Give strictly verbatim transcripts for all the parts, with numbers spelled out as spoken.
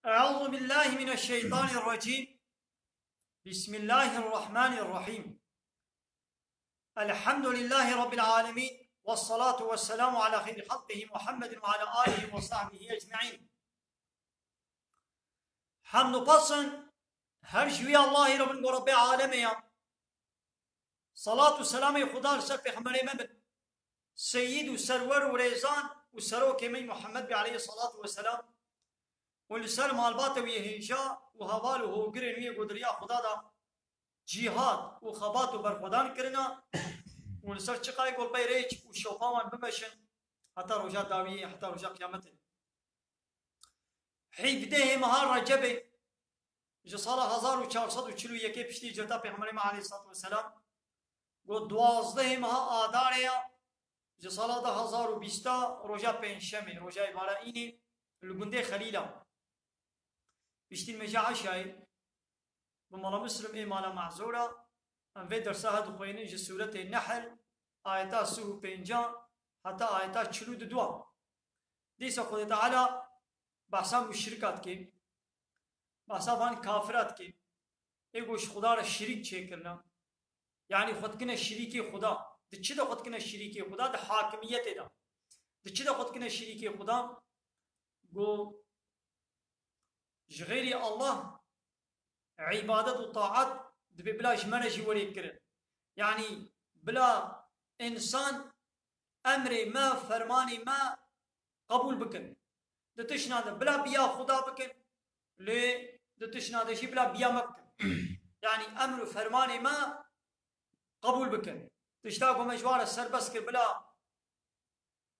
أعوذ بالله من الشيطان الرجيم. بسم الله الرحمن الرحيم. الحمد لله رب العالمين، والصلاة والسلام على خير خلقه محمد وعلى آله وصحبه أجمعين. Hemd û pesn her ji wî Allahî re bin ku Rebbê alemê ya. Salat û selamê Xuda li ser Pêxemberê me bin. Seyîd û serwer û rêzan û serokê me Muhammed bê aleyhî salatu ve selam. Û li ser malbata wî hêja û heval û hogirên wî ku di riya Xuda de cîhad û xebat û berxwedan kirina û li ser çiqayê ku beyrêç û şopa wan bimeşin heta roja dawiyê, heta roja qiyametê. Hevdehê meha Recebê ji sala hezar û çar sed û çil û yekê piştî hicreta Pêxemberê me aleyhissalatu vesselam, ku duwazdehê meha Adarê ya, ji sala du hezar û bîsta, roja pêncşemê, roja îbara înê, li gundê Xelîla. Piştî nimêja eşayê, bi mala Muslim ê mala Mehzûra, em vê dersa he dixwînin ji sûretê Nehl, ayeta sih û pêncan heta ayeta çil û duduan. Dîsa Xwedê Teala behsa muşrika dike, behsa van kafira dike, ê ku ji Xuda re şirîk çêkirine. Yanî xwe dikine şirîkê Xuda. Di çi de xwe dikine şirîkê Xuda? Di hakimiyetê de. Di çi de xwe dikine şirîkê Xuda? Ku ji xeyrî Allah îbadet û taat dibê bila ji me re jî werê kirin. Yanî bila însan emrê me, fermanê me qebûl bikin. Di tişna de bila biya Xuda bikin, lê di tişna de jî bila biya me bikin. Yanî emr û fermanê me qebûl bikin. Tişta ku me ji wan re serbest kir bila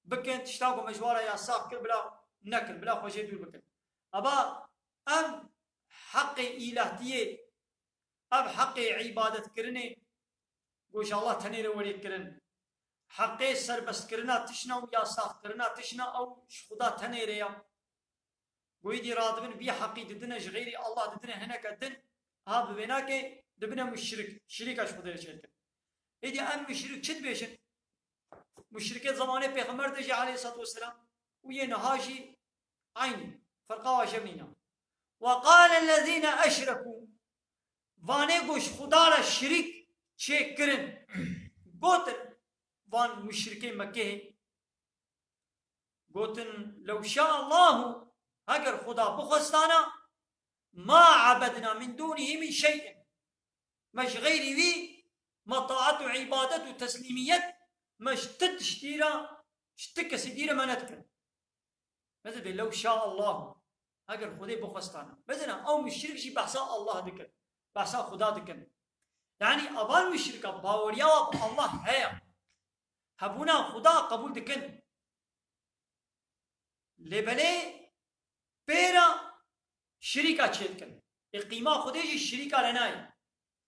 bikin, tişta ku me ji wan re yasax kir bila nekin, bila xwe jê dûr bikin. Eba em heqê îlahtiyê, ev heqê îbadetkirinê ku ji Allah tenê re werê kirin. Heqê serbestkirina tişna û yasaxkirina tişna ew ji Xuda tenê re ya. Ku êdî radibin vî heqî didine ji xeyrî Allah, didine hineke din, ha bi vê nake dibine muşrik, şirîka ji Xwedê re çêdikin. Êdî em muşrik çi dibêjin? Muşrikê zemanê Pêxember de jî aleyhissalatu vesselam û yê niha jî eynî, ferqa wan jê nîne. Ve qale lezîne eşrekû, vanê ku ji Xuda re şirîk çêkirin, gotin van muşrikê Mekkehê, gotin, lew şa Allahu, heger Xuda bixwestana, ma ebedna min dûnihî min şey'in. Me ji xeyrî wî, me taat û îbadet û teslîmiyet, me ji ti tiştî re, ji ti kesî dî re me nedikin. Mezin bê, lew şa Allahu. Heger Xwedê bixwestana. Mezin ew muşrik jî behsa Allah dikin. Behsa Xuda dikin. Yanî evan muşrika baweriya wa bi Allah heye. Hebûna Xuda qebûl dikin. Lê belê pê re şirîka çêdikin. Ê qîma Xwedê jî şirîka re nayê.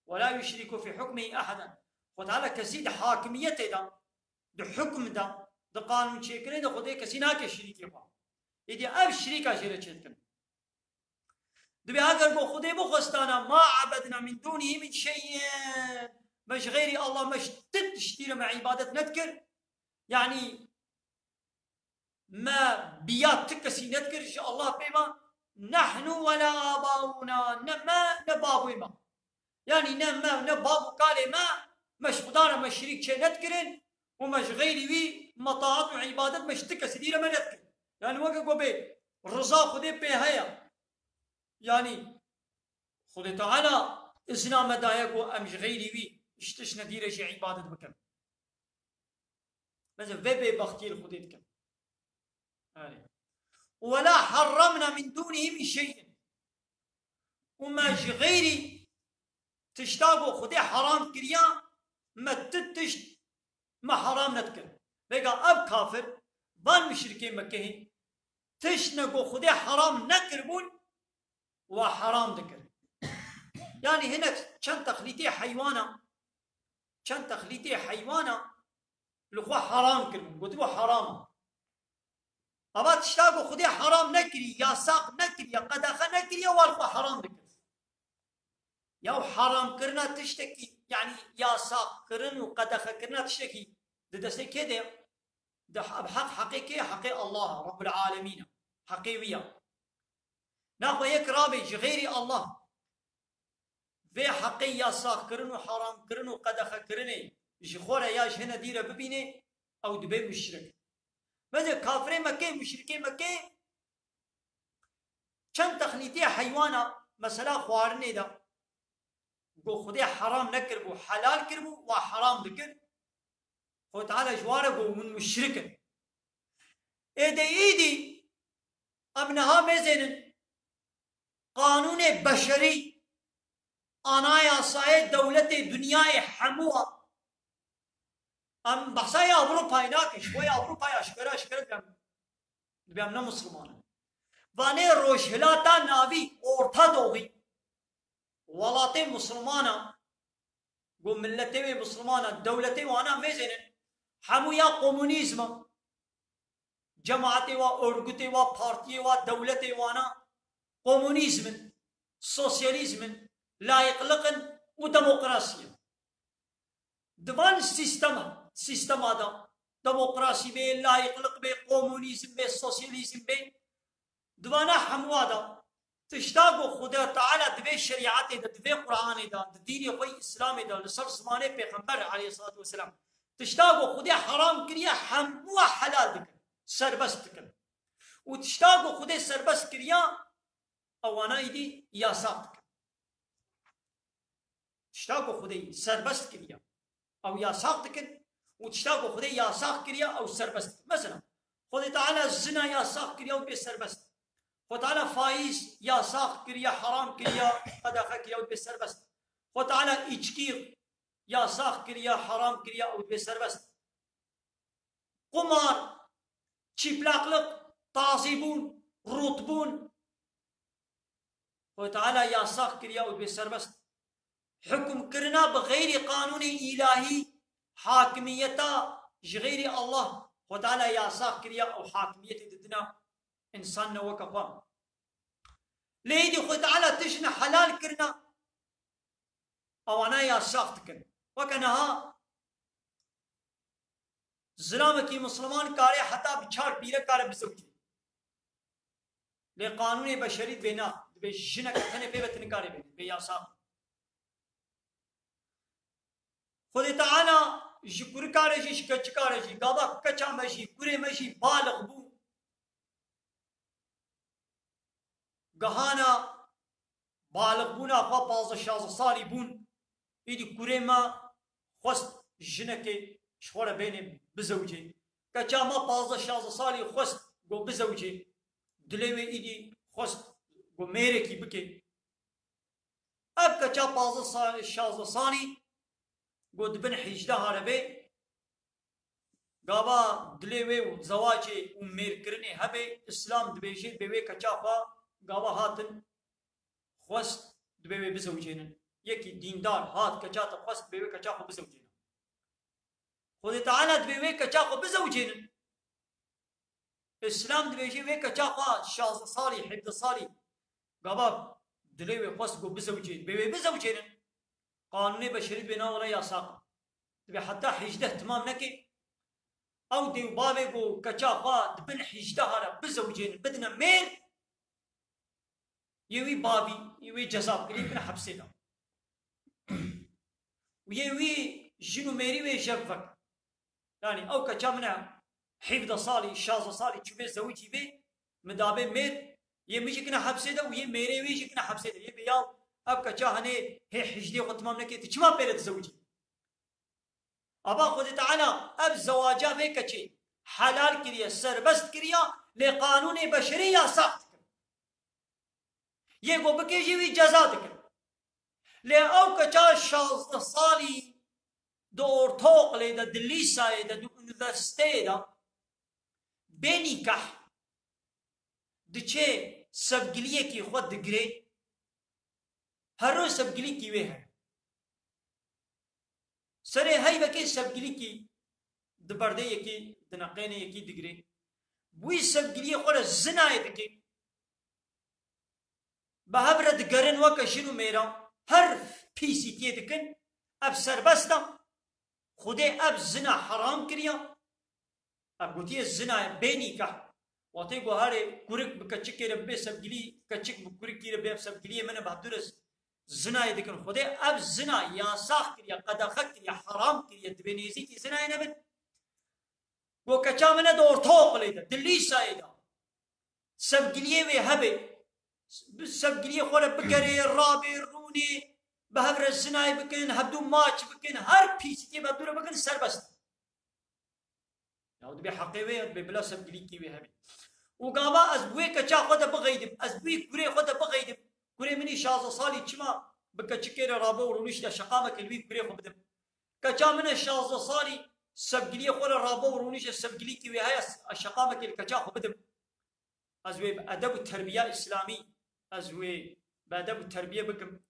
Wela yuşrîku fî hukmihî eheden. Xwe Teala kesî di hakimiyetê de, di hukm de, di qanûnçêkirinê de Xwedê kesî nake şirîkê xwe. Êdî ev şirîka jê re çêdikin. Dibê heger ku Xwedê bixwestana, ma ebedna min dûnihî min şey'in. Me ji xeyrî Allah me ji ti tiştî re me îbadet nedikir. Yanî me biya ti kesî nedikir ji Allah pê ve, nehnu wela abauna, ne me ne babûyê me. Yanî ne me ne bab û kalê me, me ji Xuda re me şirîk çê nedikirin û me ji xeyrî wî me taat û îbadet me ji ti kesî dî re me nedikirin. Yanî weke ku bê riza Xwedê pê heye. Yanî Xwedê Teala izna me daye ku em ji xeyrî wî ji tiştine dî re jî îbadet bikin. Mesela vê bêbextiyê li Xwedê dikin. Erê. Wela harramna min dûnihî min şey'in. Û me ji xeyrî tişta ku Xwedê heram kiriya, me ti tişt me heram nedikir. Vêga ev kafir, van muşrikê Mekkehê, tiştine ku Xwedê heram nekiribûn, wa heram dikir. Yanî hinek çend texlîtê heywana, çend texlîtê heywana li xwe heram kiribûn, gotibû heram. Ava tişta ku Xwedê heram nekirî, yasax nekiriye, qedexe nekiriye, wa li xwe heram dikir. Ya heramkirina tiştekî, yanî yasaxkirin û qedexekirina tiştekî di destê kê de ye? Di he-, heq, heqê kê? Heqê Allah, Rabbul Alemîn e. Heqê wî ye. Naxwe yek rabê ji xeyrî Allah vê heqê yasaqkirin û haramkirin û qedexekirinê ji xwe re ya ji hine dî re bibînê, ew dibe muşrik. Bence kafirê Mekkê, muşrikê Mekkê çend texnîtiyê heywana mesela xwarinê de, ku Xwedê heram nekiribû, helal kiribû, wa heram dikir. Xwedê Teala ji wan re got, hûn muşrik in. Êdî îdî em niha mêzênin qanûnê beşerî, anayasayê dewletê dinyayê hemû a. Em behsa yê Ewropayê nakin, ji bo yê Ewropayê aşkere aşkere dibêm, dibêm ne Musulman in. Vanê Rojhilata Navî, Orta Doğu, welatê Musulmana, ku milletê wê Musulmana, dewletê wana mêzênin, hemû ya komunîzm in. Cemaetê wa, örgütê wa, partiyê wa, dewletê wana komunîzm in, sosyalîzm in, layıklık in û demokrasî ye. Di van sîstema, sîstema de demokrasî bê, layıklık bê, komunîzm bê, sosyalîzm bê, di vana hemûa de tişta ku Xuda Teala di vê şerîetê de, di vê Qur'anê de, di dînê xwe yî Îslamê de, li ser zimanê Pêxember aleyhissalatu vesselam, tişta ku Xwedê heram kiriye, hemûa helal dikin, serbest dikin. Û tişta ku Xwedê serbest kiriye, ewana îdî yasaq dikin. Tişta ku Xwedê serbest kiriye, ew yasaq dikin û tişta ku Xwedê yasaq kiriye, ew serbest dikin. Mesela, Xwedê Teala zina yasaq kiriye û bê serbest. Xwedê Teala faîz yasaq kiriye, heram kiriye, qedexe kiriye û bê serbest. Xwedê Teala îçkî yasaq kiriye, heram kiriye û bê serbest. Qumar, çîplaqlik, tazîbûn, rûtbûn, Xwedê Teala yasaq kiriye û dibê serbest. Hukmkirina bi xeyrî qanûnê îlahî, hakimiyeta ji xeyrî Allah, Xwedê Teala yasaq kiriye û hakimiyetê didine însan ne weke xwe. Lê êdî Xwedê Teala tiştine helal kirine, ewana yasaq dikin. Weke niha zilamekî misliman kare heta bi çar pîre kare bizewicê. Lê qanûnê beşerî dibê na, dibê jineke tenê pê ve tu nikarê bênî, dibê yasaq. Xwedê Teala ji kurika re jî, ji keçika re jî, gava keça me jî, kurê me jî balix bû. Gihana balixbûna xwe, pazdeh şazdeh salî bûn, îdî kurê me xwest jinekê ji xwe re bênê bizewicê. Keça me pazdeh şazdeh salî xwest got bizewicê. Dilê wê îdî xwest got mêrekî bike. Ev keça pazdeh sa-, şazdeh salî got di bin hîjdeha re bê. Gava dilê wê û zewacê û mêrkirinê hebe, Îslam dibêje, dibê wê keça xwe gava hatin xwest, dibê wê bizewicênin. Yekî dîndar hat keça te xwest, dibê wê keça xwe bizewicênin. Xwedê Teala dibê wê keça xwe bizewicênin. Îslam dibêje wê keça xwe şazdeh salî, hevdeh salî, gava dilê wê xwest got bizewicê, dibê wê bizewicênin. Qanûnê beşerî dibê na were yasaq. Dibê heta hîjdeh timam neke, ew dê û bavê ku keça xwe di bin hîjdeha re bizewicênin, bidine mêr, yê wî bavî, yê wê ceza bikirî, bikine hepsê de. Û yê wî jin û mêrî wê jev vek. Yanî ew keça min e, hevdeh salî, şazdeh salî çûbê zewicî bê, min dabê mêr, yê min jî kine hepsê de û yê mêrê wê jî kine hepsê de. Yê bê ya ev keça henê hê hîjdê xwe timam neke, tu çima pê re dizewicî? Ava Xwedê Teala ev zewaca vê keçê helal kiriye, serbest kiriye, lê qanûnê beşerî yasaq dikir. Yê ku bike jî wî ceza dikin. Lê ew keça şazdeh salî di ortaokulê de, di lîsayê de, di unîversîteyê de bê nîkah diçe sevgiliyekî xwe digire, her roj sevgilîkî wê heye. Serê heyvekê sevgilîkî di berdê yekî, di neqênê yekî digirê. Wî sevgiliyê xwe re zinayê dike. Bi hev re digerin weke jin û mêra. Her pîsîtiyê dikin. Ev serbest e. Xwedê ev zina heram kiriya. Ev gotiye zina ye, bê nîkah. Watê guharê kurik bi keçikê re bê sevgilî, keçik bi kurikî re bê sevgiliyê min e, bi hevdû re zinayê dikin. Xwedê ev zina yasax kiriye, qedexe kiriye, heram kiriye, dibê nêzîkî zinayê nebin. Go keça min e di ortaokulê de, di lîsayê de. Sevgiliyê wê hebe. Bi sevgiliyê xwe re bigerê, rabê, rûnê, bi hev re zinayê bikin, hevdû maç bikin, her pîsîkê bi hevdû re bikin, serbest. Ya dibê heqê wê ye, dibê bila sevgilîkî wê hebe. Û gava ez bi wê keça xwe de bixeydim, ez bi wî kurê xwe de bixeydim. Kurê min î şazdeh salî çima bi keçikê re rabe û rûnişte, şeqa me ke li wî kurê xwe bidim. Keça min e şazdeh salî sevgiliyê xwe re rabe û rûnişte, sevgilîkî wê heye, ez şeqa me ke li keça xwe bidim. Ez wê bi edeb û terbiya îslamî, ez wê bi edeb û terbiye bikim.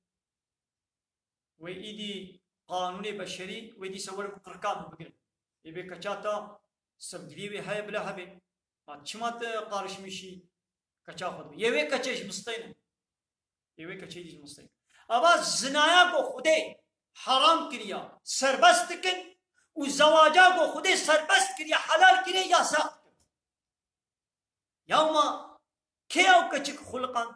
Wê îdî qanûnê beşerî, wê dîsa werin qirika min bigirin. Ê bê keça ta sevgiliyê wê heye bila hebe. Ma çima te qarişmişî keça xwe dibî? Yê wê keçê ji misteyne. Yê wê keçê dî ji misteyne. Ava zinaya ku Xwedê heram kiriya, serbest dikin û zewaca ku Xwedê serbest kiriya, helal kiriye, yasax dikin. Yaw ma kê ew keçik xuliqand?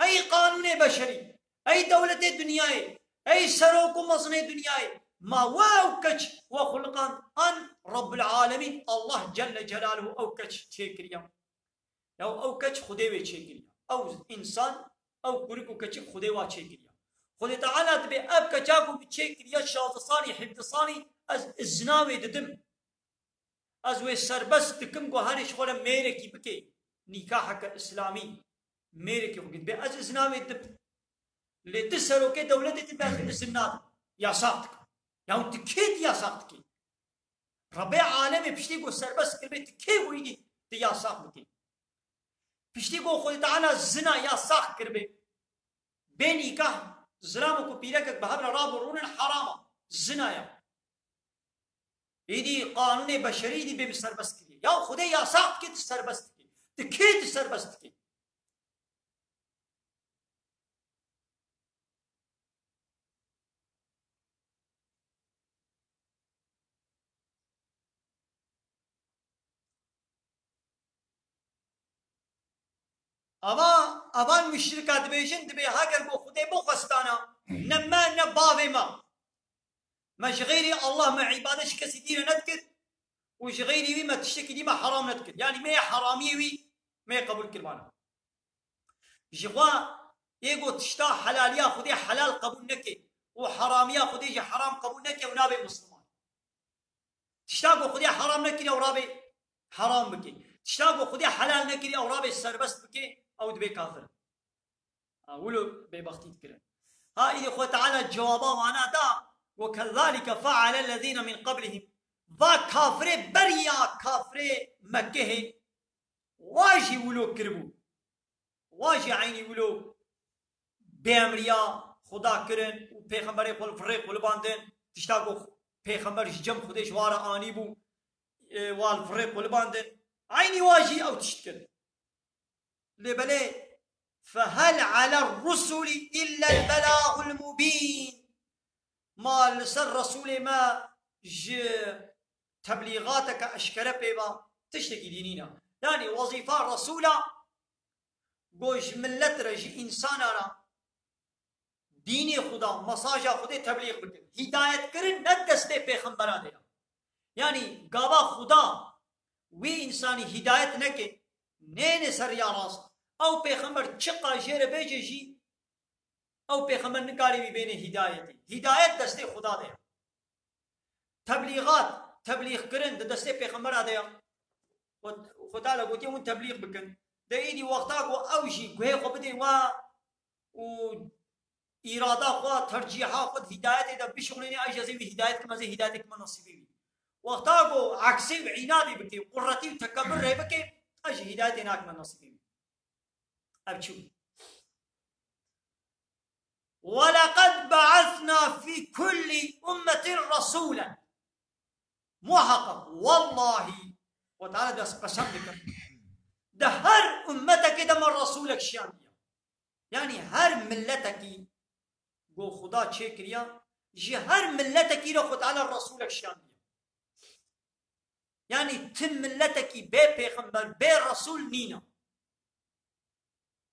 Ey qanûnê beşerî, ey dewletê dinyayê, ey serok û mezinê dinyayê, ma we ew keç we xuliqand an Rabbul Alemîn Allah Celle Celaluhu ew keç çêkiriya? Ya ew keç Xwedê wê çêkiriya. Ew însan, ew kurik û keçik Xwedê wa çêkiriya. Xwedê Teala dibê ev keça ku bi çêkiriya şazdeh salî, hevdeh salî, ez izna wê didim. Ez wê serbest dikim ku herê ji xwe re mêrekî bike. Nîkaheke îslamî. Mêrekî xwe dibê ez izna wê didim. Lê tu serokê dewletê dibê ez izin nadim. Yasax dikim. Ya tu kê tu yasax dikî? Rebê alemê piştî ku serbest kiribê tu kê bûyî dî tu yasax bikî? Piştî ku Xwedê Teala zina yasax kiribê. Bê nîkah, zilam ku pîrekek bi hev re rabû rûnin herama. Zina ya. Îdî qanûnê beşerî îdî bê min serbest kiriye. Ya Xwedê yasax dike, tu serbest dike. Tu kê tu serbest dike? Ava, avan müşrika dibêjin, dibê heger ku Xwedê bixwestana, ne me, ne bavê me. Me ji xeyrî Allah me îbadet ji kesî dî re nedikir û ji xeyrî wî me tiştekî dî me heram nedikir. Yanî me yê heramiyê wî me yê qebûl kiribana. Ji xwe yê ku tişta helaliya Xwedê helal qebûl neke û heramiya Xwedê jî heram qebûl neke, ew nabe misliman. Tişta ku Xwedê heram nekiriye, ew rabê heram bike. Tişta ku Xwedê helal nekiriye, ew rabê serbest bike, ew dibe kafir. Ha, wilo bêbextî dikirin. Ha, îdî Xwe Teala cewaba wana da, وَكَذَٰلِكَ فَعَلَ الَّذ۪ينَ مِنْ قَبْلِهِمْ. Va kafirê beriya kafirê Mekkehê, wa jî wilo kiribû. Wa jî eynî wilo bêemriya Xuda kirin û pêxemberê xwe li virê xwe libandin. Tişta ku pêxember ji cem Xwedê ji wa re anîbû, e, wa li virê xwe libandin. Eynî wa jî ew tişt kirin. Lê belê, فَهَلْ عَلَى الرُّسُلِ إِلَّا الْبَلَاغُ الْمُبِينُ. Ma li ser Resûlê me ji teblîxateke eşkere pê ve tiştekî dî nîne. Yanî wezîfa Resûla ku ji milet re, ji însana re dînê Xuda, mesaja Xwedê teblîx bikin. Hîdayetkirin ne destê pêxembera de ye. Yanî gava Xuda wî însanî hîdayet neke, nêne ser riya rast. Ew pêxember çiqa jê re bêje jî, ew pêxember nikarê wî bêne hîdayetê. Hîdayet destê Xuda de ye. Teblîxat, teblîxkirin di destê pêxembera de ye. Xwe, Xwe Teala gotiye hûn teblîx bikin. De îdî wexta ku ew jî guhê xwe bidê wa û îrada xwe, tercîha xwe di hîdayetê de bişuxulîne, ez jî ez ê wî hîdayet kim, ez ê hîdayetê kime nesîbê wî. Wexta ku eksê û înadê bike, quretî û tekebir rê bike, ez jî hîdayetê nakime nesîbê wî. Ev çi bû? وَلَقَدْ بَعَثْنَا فِي كُلِّ أُمَّةٍ رَسُولًا. Muhakkak, wellahî, Xwe Teala dest qesem dikir. Di her ummetekê de me resûlek şiyandiye. Yanî her miletekî ku Xuda çêkiriya, ji her miletekî re Xwe Teala resûlek şiyandiye. Yanî ti miletekî bê pêxember bê Resul nîne.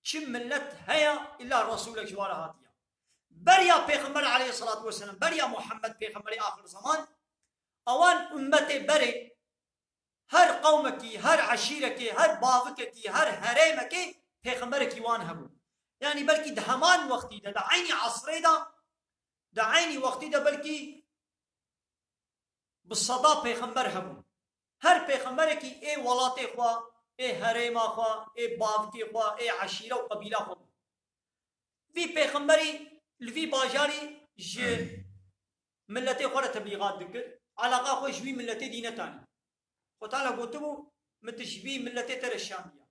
Çi millet heye illa Resulek ji wara hatiye. Beriya Pêxember aleyhissalatu vesselam, beriya Muhammed Pêxemberê axir zaman, ewan ummetê berê, her qewmekî, her eşîrekê, her bavikekî, her herêmekê pêxemberekî wan hebû. Yanî belkî di heman wextî de, di eynî esrê de, di eynî wextî de belkî bi seda pêxember hebûn. Her pêxemberekî ê welatê xwe, ê herêma xwe, ê bavikê xwe, ê eşîre û qebîla xwe bû. Vî pêxemberî li vî bajarî ji miletê xwe re teblîxat dikir, eleqa xwe ji wî miletê dî netanî. Xwe Teala gotibû, min tu ji vî miletê te re şandiye.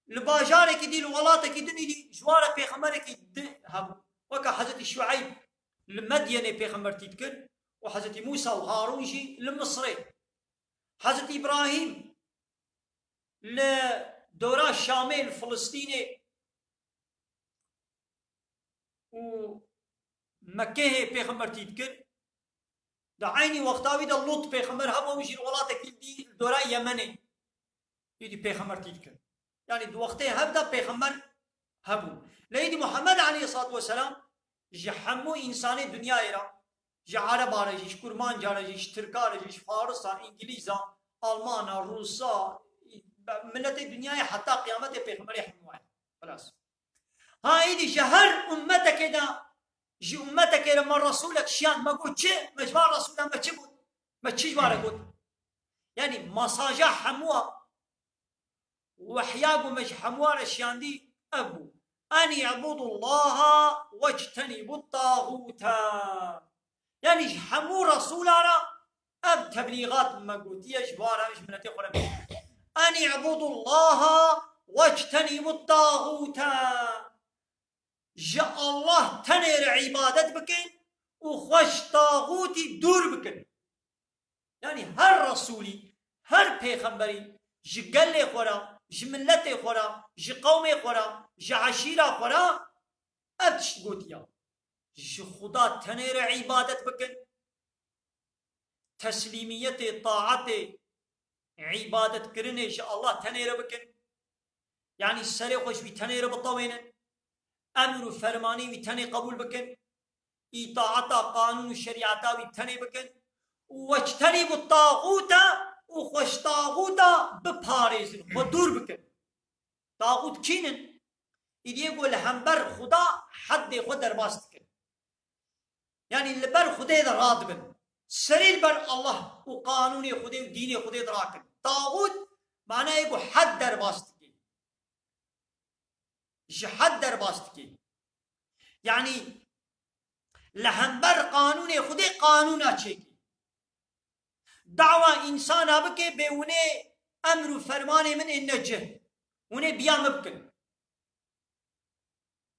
Li bajarekî dî, li welatekî din îdî ji wan re pêxemberekî di hebû. Weke Hezretî Şueyb li Medyenê pêxembertî dikir û Hezretî Mûsa û Harûn jî li Misrê. Hezretî Îbrahîm li dora Şamê, li Filistînê û Mekkehê pêxembertî dikir. Di eynî wexta wî de Lut pêxember hebû, ew jî li welatekî dî li dora Yemenê êdî pêxembertî dikir. Yanî di wextê hev de pêxember hebû. Lê êdî Muhammed aleyhissalatu vesselam ji hemû însanê dinyayê re, ji Ereba re jî, ji Kurmanca re jî, ji Tirka re jî, ji Farisa, Îngilîza, Almana, Rûsa, miletê dinyayê heta qiyametê pêxemberê hemû ye. Xilas. Ha êdî ji her ummetekê de, ji ummetekê re me Resûlek şiyand, me got çi? Me ji van Resûla me çi got? Me çi ji van re got? Yanî mesaja hemûa, wehya ku me ji hemûa re şiyandî ev bû. Enî ibudullaha wectenîbu tağûte. Yanî ji hemû Resûla re ev teblîxat me gotiye ji van re, ji miletê xwe re. Enî ibudullaha wectenîbu tağûte. Ji Allah tenê re îbadet bikin û xwe ji taxûtî dûr bikin. Yanî her Resûlî, her pêxemberî ji gelê xwe re, ji miletê xwe re, ji qewmê xwe re, ji eşîra xwe re ev tişt gotiya. Ji Xuda tenê re îbadet bikin. Teslîmiyetê, taetê, îbadetkirinê ji Allah tenê re bikin. Yanî serê xwe ji wî tenê re bitewênin. Emr û fermanê wî tenê qebûl bikin. Îtaeta qanûn û şerîeta wî tenê bikin. Û wectenîbu tağûte, û xwe ji taxûta biparêzin, xwe dûr bikin. Taxût kî nin? Îdiyê ku li hember Xuda heddê xwe derbas dikin. Yanî li ber Xwedê de radibin. Serî li ber Allah û qanûnê Xwedê û dînê Xwedê de rakin. Taxût manayê ku hed derbas dike. Ji hed derbas dike. Yanî li hember qanûnê Xwedê qanûna çêke. Dawa însana bike bê hûnê emr û fermanê min ên necih. Hûnê biya min bikin.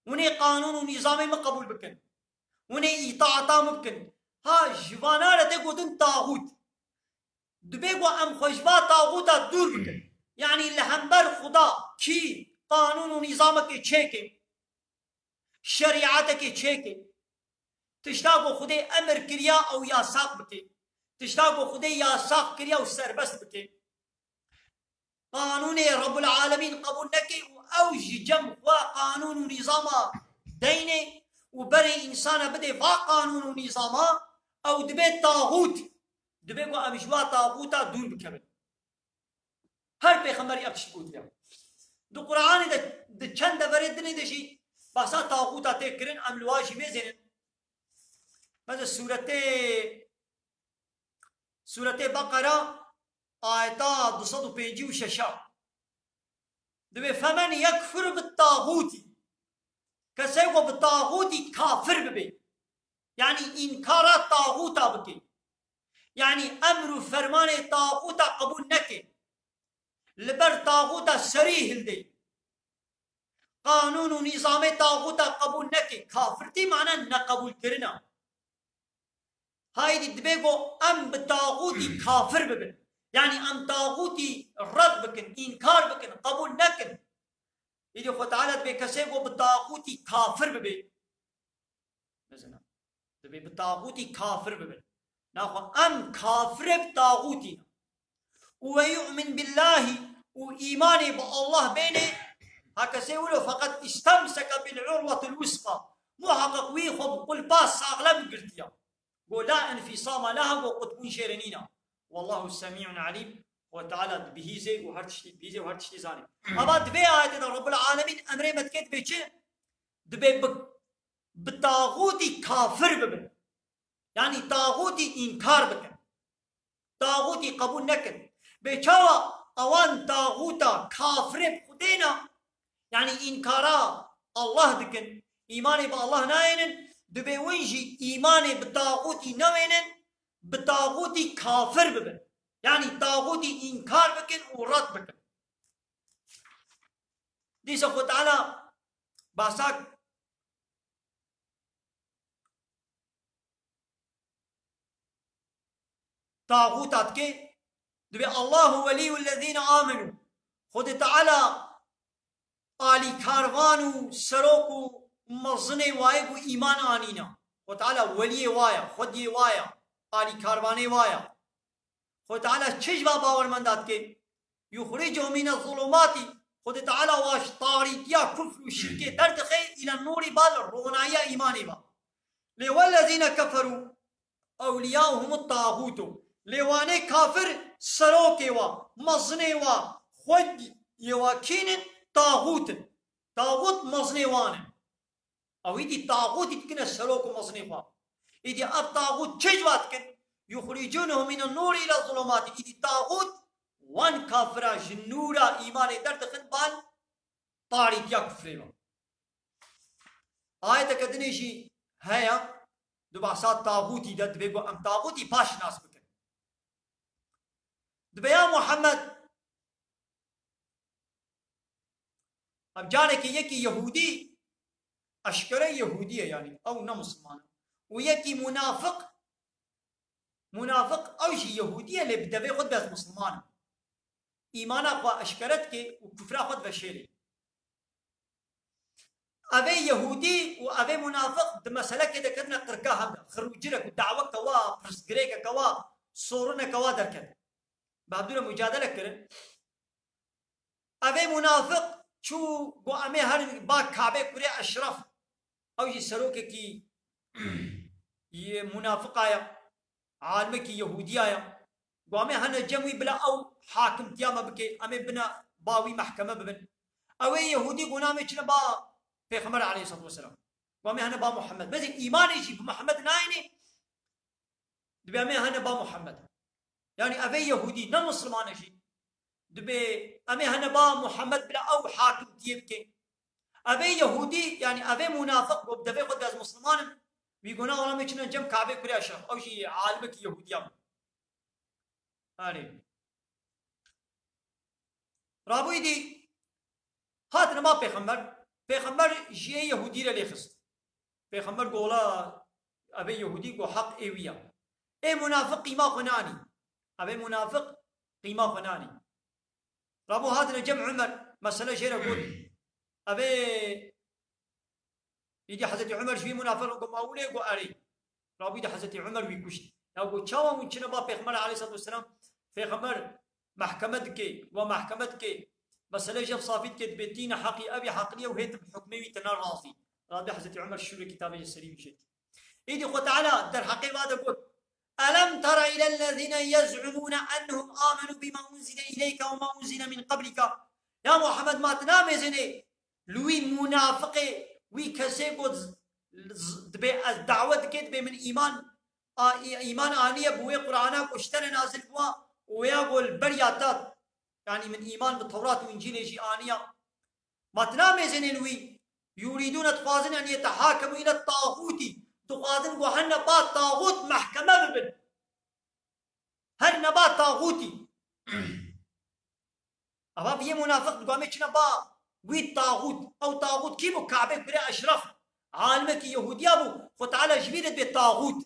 Hûnê qanûn û nîzamê min qebûl bikin. Hûnê îtaeta min bikin. Ha, ji vana re tê gotin taxût. Dibê ku em xwe ji va taxûta dûr bikin. Yanî li hember Xuda kî qanûn û nîzamekê çêke, şerîetekê çêke. Tişta ku Xwedê emir kiriya ew yasax bike. Tişta ku Xwedê yasax kiriya ew serbest bike. Qanûnê Rabbul Alemîn qebûl neke û ew ji cem xwe qanûn û nîzama deynê û berê însana bidê va qanûn û nîzama, ew dibe taxût. Dibe ku em ji va taxûta dûr bikevin. Her pêxemberî ev tişt gotiye. Di Quranê de, di çend deverê dinê de jî bahsa taxûta tê kirin, em li wa jî mêzênin. Mesela sûretê, sûretê Beqera, ayeta du sed û pêncî û şeş a. Dibê femen yekfur bi taxûtî. Kesê ku bi taxûtî kafir bibe. Yanî înkara taxûta bike. Yanî emr û fermanê taxûta qebûl neke. Li ber taxûta serî hilde. Qanûn û nîzamê taxûta qebûl neke. Kafirtî mana neqebûlkirina. Haydî dibe ku em bi taxûtî kafir bibin. Yanî em taxûtî red bikin, înkar bikin, qebûl nekin. Îdî Xwe Teala dibê kesê ku bi taxûtî kafir bibe. Mezina. Dibê bi taxûtî kafir bibin. Naxwe em kafirê bi taxûtî ne. û ve yu'min billahî û îmanê bi Allah bênê, ha kesê wilo feqet istemseke bil urwetil wusqa, muheqeq wî xwe bi qulpa saxlem girtiya. Go la enfîsama leha, go qutbûn jê re nîna. Wallahu semî'un alîm. Xwe Teala dibihîzê û her tiştî dibihîzê û her tiştî zanî. Ava di vê ayetê de Rabbul Alemîn emrê me dike, dibê çi? Dibê bi, bi taxûtî kafir bibin. Yanî taxûtî înkar bikin. Taxûtî qebûl nekin. Bê çawa ewan taxûta kafirê bi Xwedê ne, yanî înkara Allah dikin, îmanê bi Allah nayênin, dibê win jî îmanê bi taxûtî newênin, bi taxûtî kafir bibin. Yanî taxûtî înkar bikin û red bikin. Dîsa Xwe Teala behsa taxûta dike, dibê Allahu welîyul lezîne amenû. Xwedê Teala alîkarvan û serok û mezinê wayê ku îman anîna. Xwedê Teala weliyê waya, xwediyê waya, alîkarvanê waya. Xwedê Teala çi ji va bawermenda dike? Yuxrîcuhum mine zulûmatî. Xwedê Teala wa ji tarîtiya kufr û şirkê derdixe île nûrî, ba li ronayiya îmanê ba. Lê wellezîne keferû ewliyauhum taxûtu. Lê wanê kafir serokê wa, mezinê wa, xwediyê wa kînin? Taxût in. Taxût mezinê wan in. Ew îdî taxûtî dikine serok û mezinê xwe. Îdî ev taxût çi ji wa dikin? Yuxrîcûnehum mine nûrî île zulûmatî. Îdî taxût wan kafira ji nûra îmanê derdixin, ba li tarîtiya kufrê ve. Ayeteke dinê jî heye, di behsa taxûtî de, dibê ku em taxûtî paş nas bikin. Dibê ya Muhammed, ev carekê yekî Yehûdî, eşkere Yehûdî ye, yanî ew ne Misilman e. Û yekî munafiq, munafiq ew jî Yehûdî ye, lê bi devê xwe dibe ez Misilman im. Îmana xwe eşkere dike û kufra xwe diveşêrê. Evê Yehûdî û evê munafiq di meselekê de ketine qirka hev de. Xir û cirek û daweke wa, pirsgirêkeke wa, sorineke wa derket. Bi hevdû re mucadele kirin. Evê munafiq çû, got, "Em ê herin ba Kabê kurê Eşref." Ew jî serokekî yê munafiqa ye, alimekî Yehûdiya ye. Got, "Em ê hene cem wî, bila ew hakimtiya me bike, em ê bine ba wî, mehkeme bibin." Ew ê Yehûdî got, "Na, em ê çine ba Pêxember aleyhissalatu vesselam. Got, em ê hene ba Muhammed." Mezin îmanê jî bi Muhammed nayêne. Dibê em ê hene ba Muhammed. Yanî ev ê Yehûdî, ne Misilman e jî. Dibê em ê hene ba Muhammed, bila ew hakimtiyê bike. Ev ê Yehûdî, yanî ev ê munafiq, got, "Bi devê xwe de ez Misilman im." Wî got, "Na, wela em ê çine cem Kabê kurê Eşref." Ew jî alimekî Yehûdiya bû. Erê. Rabûyî dî hatine ba Pêxember. Pêxember jiyê Yehûdî re lê xist. Pêxember got, "Wela ev ê Yehûdî got, heq ê wî ya." Ê munafiq qîma xwe nanî. Ev ê munafiq qîma xwe nanî. Rabû hatine cem Umer, mesele jê re got. Ev ê Îdî Hezretî Umer ji wî munafiq re got, "Ma wile?" Got, "Erê." Rabî de Hezretî Umer wî kuşt. Ya got, "Çawa hûn çine ba Pêxember aleyhissalatu vesselam? Pêxember mehkeme dike, we mehkeme dike. Mesele jev safî dike, dibê tîne heqî, ev ê heqlî ye û hê tu bi hukmê wî te ne razî." Rabî Hezretî Umer şûrekî tavê ji serî wî çêt. Îdî Xwe Teala derheqê va de got, "Elem tera ilellezîne yez'umûne ennehum amenû bima unzile ileyke ve ma unzile min qablike." Ya Muhammed, ma tu namêzênê li wî munafiqê, wî kesê got, z-, z-, dibê ez dawet dike, dibê min îman, a, î-, îman aniye bi wê Qur'ana ku ji te re nazil bûwa û wêya ku li beriya te, yanî min îman bi Tewrat û Încîlê jî aniya. Ma tu namêzênê li wî, yurîdûne, dixwazin, en yetehakemû île taxûtî, dixwazin ku hene ba taxût mehkeme bibin. Her neba taxûtî. Eva viyê munafiq digo, em ê çine ba wî taxût. Ew taxût kî bû? Kabe kurê Eşref. Alimekî Yehûdiya bû. Xwe Teala ji vî re dibê taxût.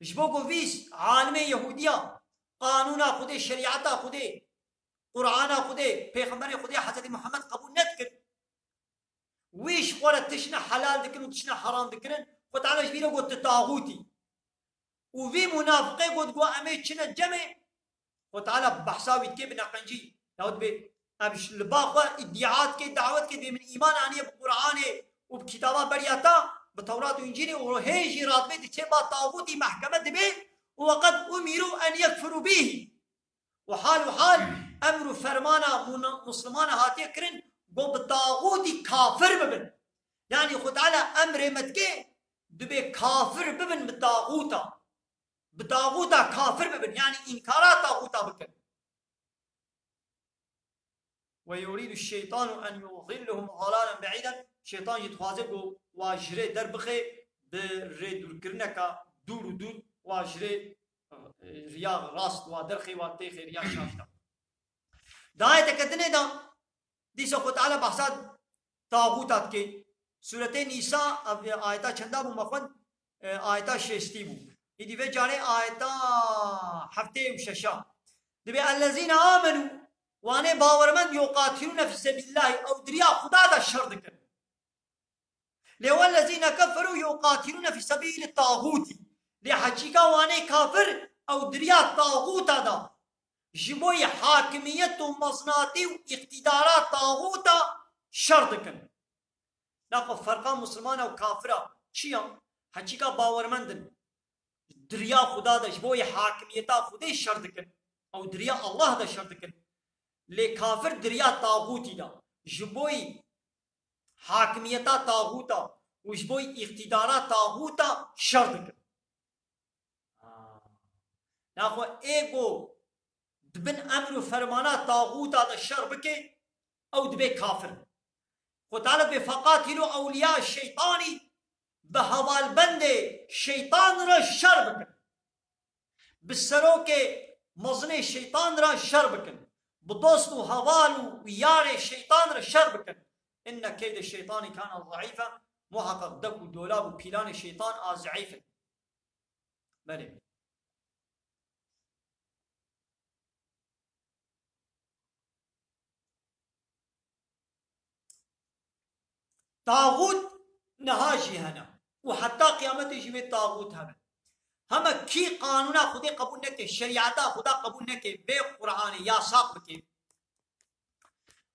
Ji bo ku vî alimê Yehûdiya qanûna Xwedê, şerîeta Xwedê, Qur'ana Xwedê, Pêxemberê Xwedê Hezretî Muhammed qebûl nedikir. Wî ji xwe re tiştine helal dikin û tiştine heram dikirin, Xwe Teala ji vî re got, "Tu taxûtî." Û vî munafiqê got, got, "Em ê çine cemê, Xwe Teala behsa wî dike bi neqencî. Yahut bi ev ji li ba xwe îdîa dike, dawet dike, dibê min îman aniye bi Qur'anê û bi kitaba beriya te, bi Tewrat û Încîlê û hê jî radibê diçe ba taxûtî mehkeme dibe û weqed umîrû en yekfirû bîhî. Û hal û hal emr û fermana mûna-, muslimana hatiye kirin, got bi taxûtî kafir bibin. Yanî Xwe Teala emrê me dike, dibê kafir bibin bi taxûta. Bi taxûta kafir bibin, yanî înkara taxûta bikin. Ve yurîdu şeytanu en yudillehum dalalen be'îden. Şeytan jî dixwaze ku wa ji rê derbixe, bi rê dûrkirineka dûr û dûr wa ji rê, e, riya rast wa derxê wa têxê riya şaş de. Di ayeteke dinê de dîsa Xwe Teala behsa taxûta dike. Sûretê Nîsa, ev, e, ayeta çenda bû me xwend? E, ayeta şêstî bû. Îdî vê carê ayeta heftê û şeşa. Dibê ellezîne amenu, wanê bawermend, yuqatilûne fî sebîlillahî, ew di riya Xuda de şer dikin. Lê wellezîne keferû yuqatilûne fî sebîlî taxûtî. Lê heçîka wanê kafir, ew di riya taxûta de ji bo yê hakimiyet û meznatî û îqtîdara taxûta şer dikin. Naxwe ferqa misilmana û kafira çi ya? Heçîka bawermend in. Di riya Xuda de ji bo yê hakimiyeta Xwedê şer dikin. Ew di riya Allah de şer dikin. Lê kafir di riya taxûtî de ji bo yê hakimiyeta taxûta û ji bo yê îqtîdara taxûta şer dikin. Naxwe ê ku di bin emr û fermana taxûta de şer bike, ew dibe kafir. Xwe Teala dibê, "Feqatîlû ewliya şeytanî", bi hevalbendê şeytan re şer bikin. Bi serokê mezinê şeytan re şer bikin. Bi dost û heval û yarê şeytan re şer bikin. Inne keyde şeytanî kana zeîfe. Muheqeq dek û dolab û pîlanê şeytan a zeîf in. Belê. Taxût niha jî hene û heta qiyametê jî wê taxût hebe. Heme kî qanûna Xwedê qebûl neke, şerîeta Xweda qebûl neke, vê Qur'anê yasaq bike,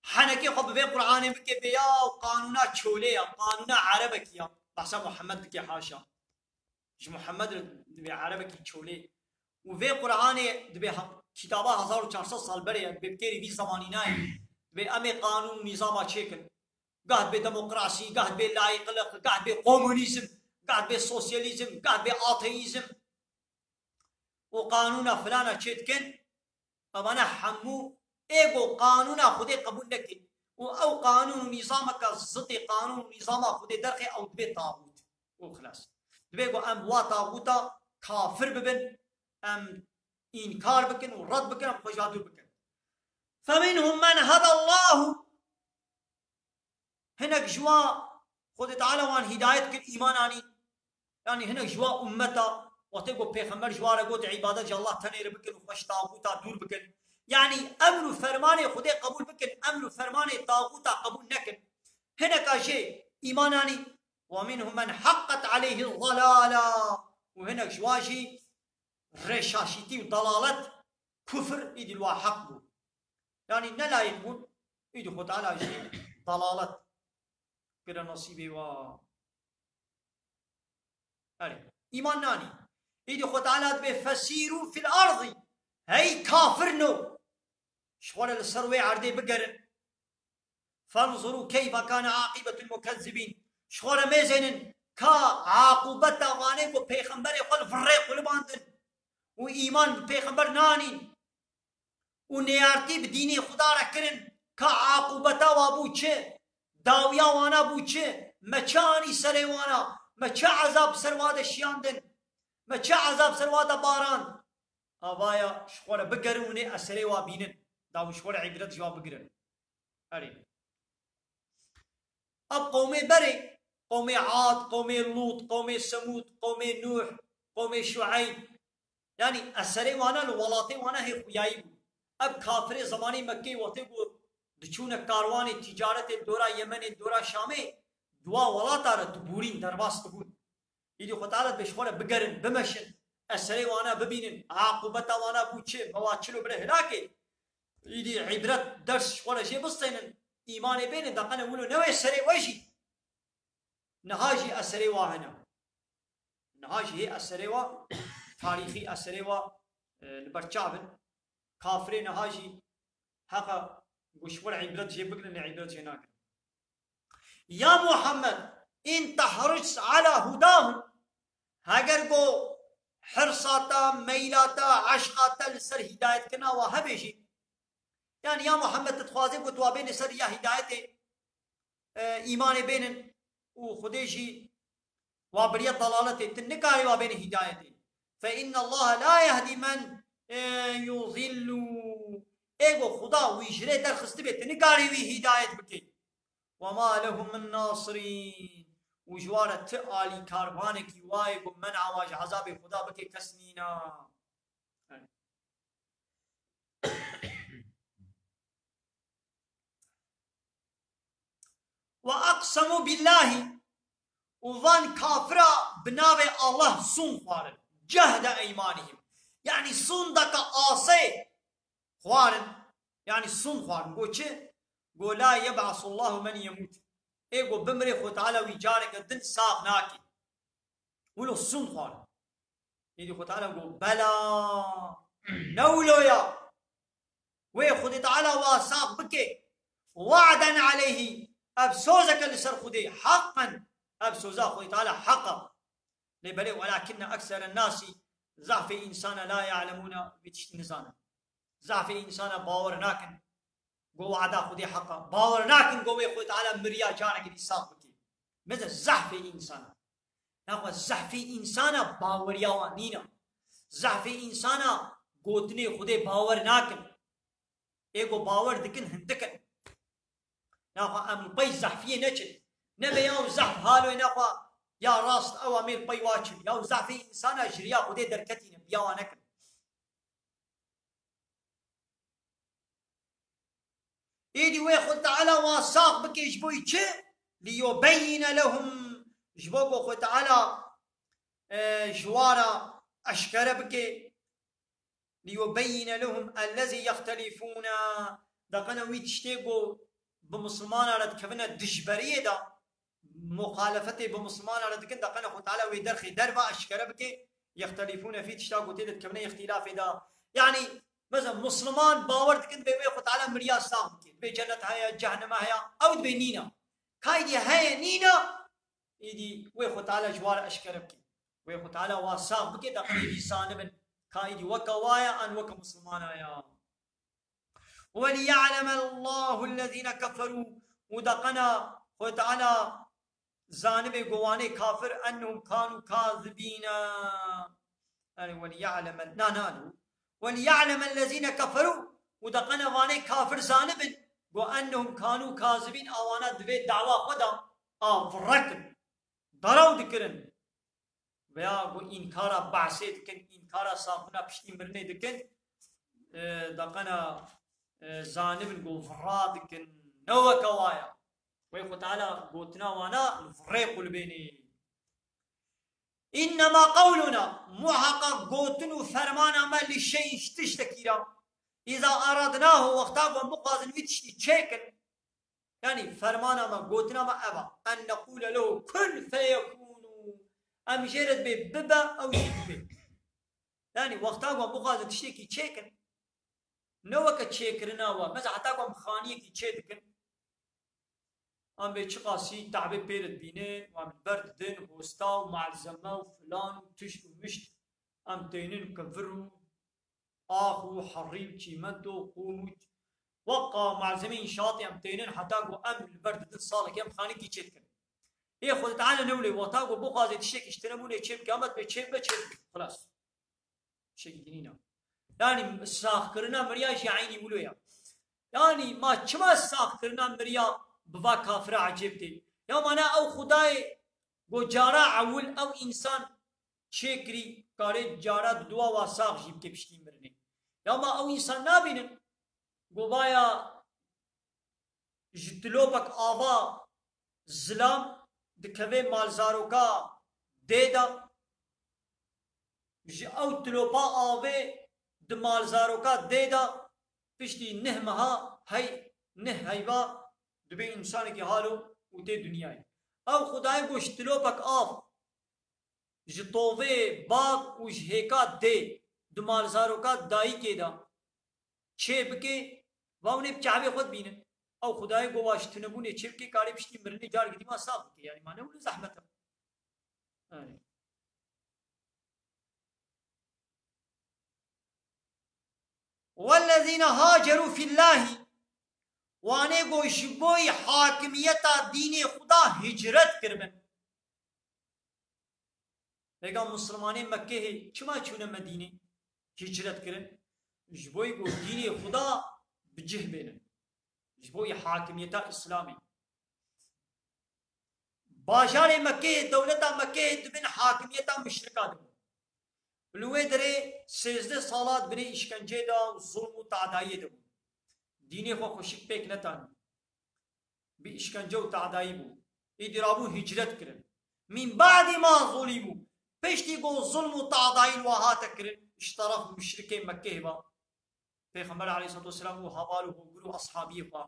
henekê xwe bi vê Qur'anê bike, bê ya qanûna çolê ya, qanûna erebekî ya, behsa Muhammed bike, haşa. Ji Muhammed re dibê erebekî çolê. Û vê Qur'anê dibê ha-, kitaba hezar û çar sed sal berê ye, dibê bi têrî vî zemanî nayê. Dibê em ê qanûn û nîzama çêkin. Gah dibê demokrasî, gah dibê layîqiliq, gah dibê komunîzm, gah dibê sosyalîzm, gah dibê ateîzm. Û qanûna filana çêdikin. Evane hemû ê ku qanûna Xwedê qebûl nekin û ew qanûn û nîzameke zidê qanûn û nîzama Xwedê derxê, ew dibe taxût û xilas. Dibe ku em wa taxûta kafir bibin, em înkar bikin û red bikin, em xwe ji wa dûr bikin. فَمِنْهُمْ مَنْ هَدَى اللّٰهُ. Hinek ji wa Xwedê Teala wan hîdayet kir, îman anî. Yanî hinek ji wa ummeta, wextê ku pêxember ji wa re got, îbadet ji Allah tenê re bikin û xwe ji taxûta dûr bikin. Yanî emr û fermanê Xwedê qebûl bikin, emr û fermanê taxûta qebûl nekin. Hineka jê îman anî. وَمِنْهُمْ مَنْ حَقَّتْ عَلَيْهِ الضَّلَالَةُ. Û hinek ji wa jî rêşaşîtî û dalalet, kufr, îdî li wa heq bû. Yanî ne layîq bûn, îdî Xwe Teala jî dalalet kire nasîbê wa. Erê, îman nanî. Îdî Xwe Teala dibê, فَسِيرُوا فِي الْأَرْضِ. Hey kafirno! Ji xwe re li ser wê erdê bigerin. فَانْظُرُوا كَيْفَ كَانَ عَاقِبَةُ الْمُكَذِّبِينَ. Ji xwe re mêzênin ka aqûbeta vanê ku pêxemberê xwe li virrê qulibandin û îman bi pêxember nanîn û nêyartî bi dînê Xuda re kirin, ka aqûbeta wa bû çi? Dawiya wana bû çi? Me çi anî serê wana? Me çi ezab ser wa de şiyandin? Me çi ezab ser wa de barand? Avaya ji xwe re bigerin û nê eserê wa bînin. Da hûn ji xwe re îbret ji wa bigirin. Erê. Ev qewmê berê, qewmê Ad, qewmê Lût, qewmê Semûd, qewmê Nûh, qewmê Şueyb. Yanî eserê wana li welatê wana hê xuyayî bû. Ev kafirê zemanê Mekkeyê wextê ku diçûne karwanê tîcaretê li dora Yemenê, li dora Şamê, di wa welata re dibûrîn, derbas dibûn. Îdî Xwe Teala dibê ji xwe re bigerin, bimeşin. eserê wana bibînin, aqûbeta wana bû çi, mewa çilo bire hilakê. Îdî îbret, ders ji xwe re jê bistênin, îmanê bênin, deqene wilo newê serê we jî. Niha jî eserê wa hene. Niha jî hê eserê wa, tarîxî eserê wa, e, li ber çav in. Kafirê niha jî heqa ku ji xwe re îbret jê bigirin, lê îbret jê nagirin. Ya Muhammed, in tahris ala hudahum, heger ku hirsa te, meyla te, eşqa te li ser hîdayetkirina wa hebe jî, yani ya Muhammed, tu dixwazê ku tu wa bêne ser ya hîdayetê, e, îmanê bênin û Xwedê jî wa biriye dalaletê, tu nikarî wa bêne hîdayetê. Fe inna Allah la yehdi men, e, yudillu. Ê ku Xuda wî ji rê derxistibê, tu nikarî wî hîdayet bikî. Ve ma lehum min nasirîn. Û ji wa re ti alîkarvanekî wayê ku men'a wa ji ezabê Xuda bike kes nîna. Ve aqsemu billahi, û van kafira bi navê Allah sûn xwarin. Cehde eymanihim. Yani sûndeke asê xwarin. Yani sûn xwarin. Go çi? Go la yeb'asullahu men yemut. Ê go bimrê Xwe Teala wî careke din sax nake. Wilo sûn xwarin. Êdî Xwe Teala got, bela, ne wilo ya. Wê Xwedê Teala wa sax bike. Wa'den aleyhî. Ev sozeke li ser Xwedê. Haqqen. Ev soza Xwedê Teala heq e. Lê belê, welakinne ekseren nasî, zehfê însana la ya'lemûne, vê tiştî nizanin. Zehfê însana bawer nakin. Go wada Xwedê heq e. Bawer nakin go wê Xwedê Teala miriya careke dî sax bike. Meze zehfê însana. Naxwe zehfê însana baweriya wan nîne. Zehfê însana gotinê Xwedê bawer nakin. Ê go bawer dikin hindik in. Naxwe em li pey zehfiyê neçin. Nebe ya zehf haloyê naxwe ya rast ew em ê li pey wa çin. Ya zehfê însana ji riya Xwedê derketîne, biya wan nekin. Êdî wê Xwe Teala wan sax bike ji bo çi? Liyubeyyine lehum, ji bo ku Xwe Teala, e, ji wa re eşkere bike. Liyubeyyine lehum ellezî yextelifûne. Deqene wî tiştê ku bi misilmana re dikevine dijberiyê de, muxalefetê bi misilmana re dikin, deqene Xwe Teala wê derxê derve eşkere bike, yextelifûne fî, tişta ku tê de dikevine îxtîlafê de. Yanî, mesela, misilman bawer dikin dibê wê Xwe Teala miriya sax bike. Dibê cennet heye, cehenneme heye, ew dibê nîne. Ka îdî heye nîne, îdî wê Xwe Teala ji wa re eşkere bike. Wê Xwe Teala wa sax bike, deqene îdî zanibin. Ka îdî weke wa ye, an weke misilmana ye. وَلِيَعْلَمَ اللّٰهُ الَّذ۪ينَ كَفَرُوا. Û deqena Xwedê Teala zanibe go wanê kafir, اَنَّهُمْ كَانُوا كَاذِب۪ينَ. Yani, وَلِيَعْلَمَ, na, na, وَلِيَعْلَمَ الَّذ۪ينَ كَفَرُوا. Û deqena wanê kafir zanibin, go اَنَّهُمْ كَانُوا كَاذِب۪ينَ, awana divê dawa xwe da a virrekin, daraw dikirin. Veya ku înkara behsê dikin, înkara saxbûna piştî mirinê dikin, e, deqena, e, zanibin ku vira dikin, ne weke wa ya. Wê Xwe Teala gotina wana li virê qulbênê. Înnema qewluna, muheqeq gotin û fermana me li şey ji tiştekî re. Îza aradnahu, wexta ku em bixwazin wî tiştî çêkin, Yanî fermana me, gotina me ev e. En neqûle lehu kun feyekûnû. Em jê re dibê bibe, ew jî dibe. Yanî wexta ku em bixwazin tiştekî çêkin, ne weke çêkirina we. Mesela heta ku em xaniyekî çê dikin, em bê çiqasî te'bê pê re dibîne, wan li ber didin, hosta û malzeme û filan û tişt û mişt, em tênin kivir û ax û herî û çîmento û qûm û weqa malzemeyê înşaatê em tênin heta ku em li ber didin salekê em xanîkî çê dikin. Ê Xwedê Teala ne wile wexta ku bixwaze tiştekî ji tine bûnê çê bike, em dibê çê bibe, çê dibe. Xilas. Tiştekî dinî ne. Yanî saxkirina miriya jî eynî wilo ya. Yanî ma çima saxkirina miriya bi va kafira ecêb tê? Ya ma ne ew Xwedayê ku cara ewil ew însan çêkirî, karê cara diduwa wa sax jî bike piştî mirinê. Ya ma ew însan nabînin, govaya ji tilopek ava zilam dikeve malzaroka dê de, Ji ew tilopa avê di malzaroka dê de piştî neh meha hey, neh heyva dibê însanekî halo û tê dinyayê. Ew Xwedayê got ji tilopek av, ji tovê bav û ji hêka dê di malzaroka dayikê de çê bike, va hûn ê bi çavê xwe dibînin. Ew Xwedayê got wa ji tunebûnê çê bike, karê piştî mirinê careke dî wan sax bike. Yanî ma ne wilo zehmet e. Yanî. Wellezîne haceru fîllahî, wanê ku ji bo hakimiyeta dînê Xuda hicret kiribin. Hêga Musulmanê Mekkehê çima çûne Medînê? Hicret kirin. Ji bo ku dînê Xuda bi cih bênin. Ji bo hakimiyeta Îslamê. Bajarê Mekkeyê, dewleta Mekkeyê di bin hakimiyeta muşrika de bû. Li wê derê sêzdeh sala di binê îşkenceyê de û zulm û tadayiyê de bû. Dînê xwe xweşik pêk netanî. Bi îşkence û tadayî bû. Îdî rabû hicret kirin. Min ba'dî ma zulîmû. Piştî ku zulm û tadayî li wa hate kirin, ji teref muşrikê Mekkeyê ve. Pêxember aleyhissalatu vesselam û heval û hogir û ashabiyê xwe.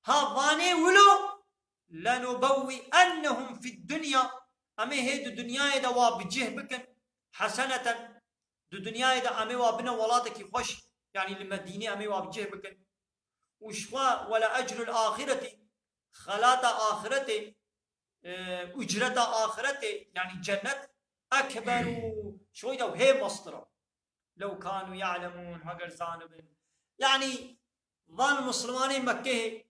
Ha vanê wilo, lenubewwi'ennehum fid dunya. Em ê hê di dinyayê de wa bi cih bikin. Heseneten. Di dinyayê de em ê wa bine welatekî xweş. Yanî li Medînê em ê wa bi cih bikin. Û ji xwe wele ecrul axireti. Xelata axiretê, e, ucreta axiretê, yanî cennet, ekberu, şoy de hê mestir e. Lew kanu ya'lemun, heger zanibin. Yanî, van Musulmanê Mekkehê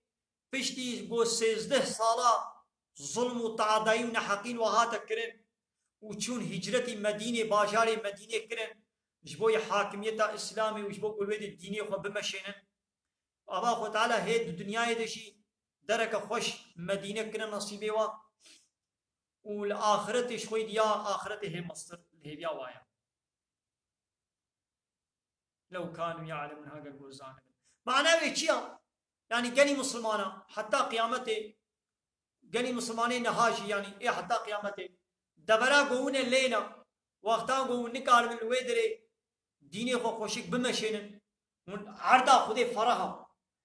piştî ku sêzdeh sala zulm û tadayî û neheqîn wa hate kirin û çûn hicretî Medînê, bajarê Medînê kirin, ji bo yê hakimiyeta Îslamê û ji bo ku wê dê dînê xwe bimeşênin. Ava Xwe Teala hê di dinyayê de jî dereke xweş Medîne kirine nesîbê wa û li axiretê ji xwe diya axiretê hê mestir li hêviya wa ye. Lew kanu ya'lemun, heger ku zanibin. Mana wê çi ya? Yanî gelî Musulmana heta qiyametê, gelî Musulmanê niha jî, yanî ê heta qiyametê, devera ku hûn ê lêne, wexta ku hûn nikaribin li wê derê dînê xwe xweşik bimeşênin, hûn erda Xwedê fereh e.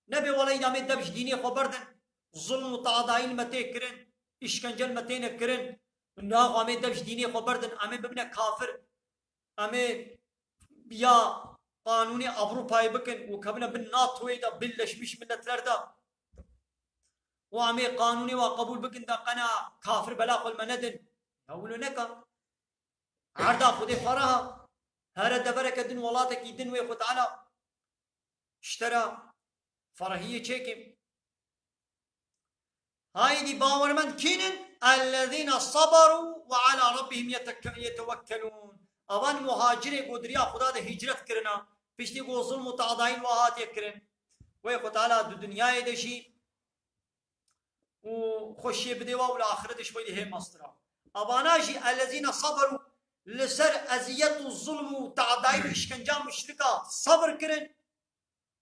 Nebe wela îda em ê dev ji dînê xwe berdin, zulm û tadayî li me tê kirin, îşkence li me têne kirin, niha xwe em ê dev ji dînê xwe berdin, em ê bibine kafir. Em ê ya qanûnê Ewropayê bikin û kevine bin NATOyê de, Birleşmiş Milletler de. Û em ê qanûnê wa qebûl bikin de qena kafir bela xwe li me nedin. Ya wilo neka. Erda Xwedê fereh e. Here devereke din, welatekî din wê Xwe Teala ji te re ferehiyê çêkim. Haydî bawermend kînin? Ellezîne saberu ve ala rabbihim yeteke-, yetewekkelûn. Avan muhacirê ku di riya Xuda de hicret kirina, piştî ku zulm û tadayî li wa hatiye kirin. Wê Xwe Teala di dinyayê de jî û xweşiyê bidê wa û li axiretê ji xwe dê hê mestir a. Avana jî ellezîne saberu, li ser eziyet û zulm û tadayî û îşkenca muşrika sebir kirin.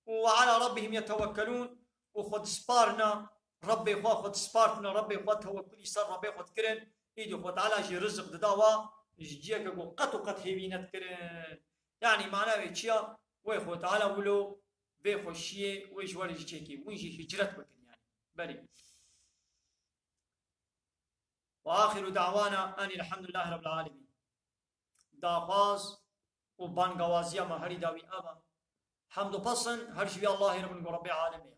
Û ve ala rabbihim yetewekkelûn, û xwe disparna Rebbê xwe, xwe dispartine Rebbê xwe, tewekkulî ser Rebbê xwe dikirin, îdî Xwe Teala jî rizik dida wa ji ciyeke ku qet û qet hêvî nedikirin. Yanî mana wê çi ya? Wê Xwe Teala wilo vê xweşiyê wê ji we re jî çêkî. Hûn jî hicret bikin yanî. Belê. Ve axiru da'wana enî elhamdulillahî rabbil alemîn. Daxwaz û bangawaziya me herî dawî ev e. Hemd û pesin her ji wî Allahê re bin ku Rebbê alemê ye.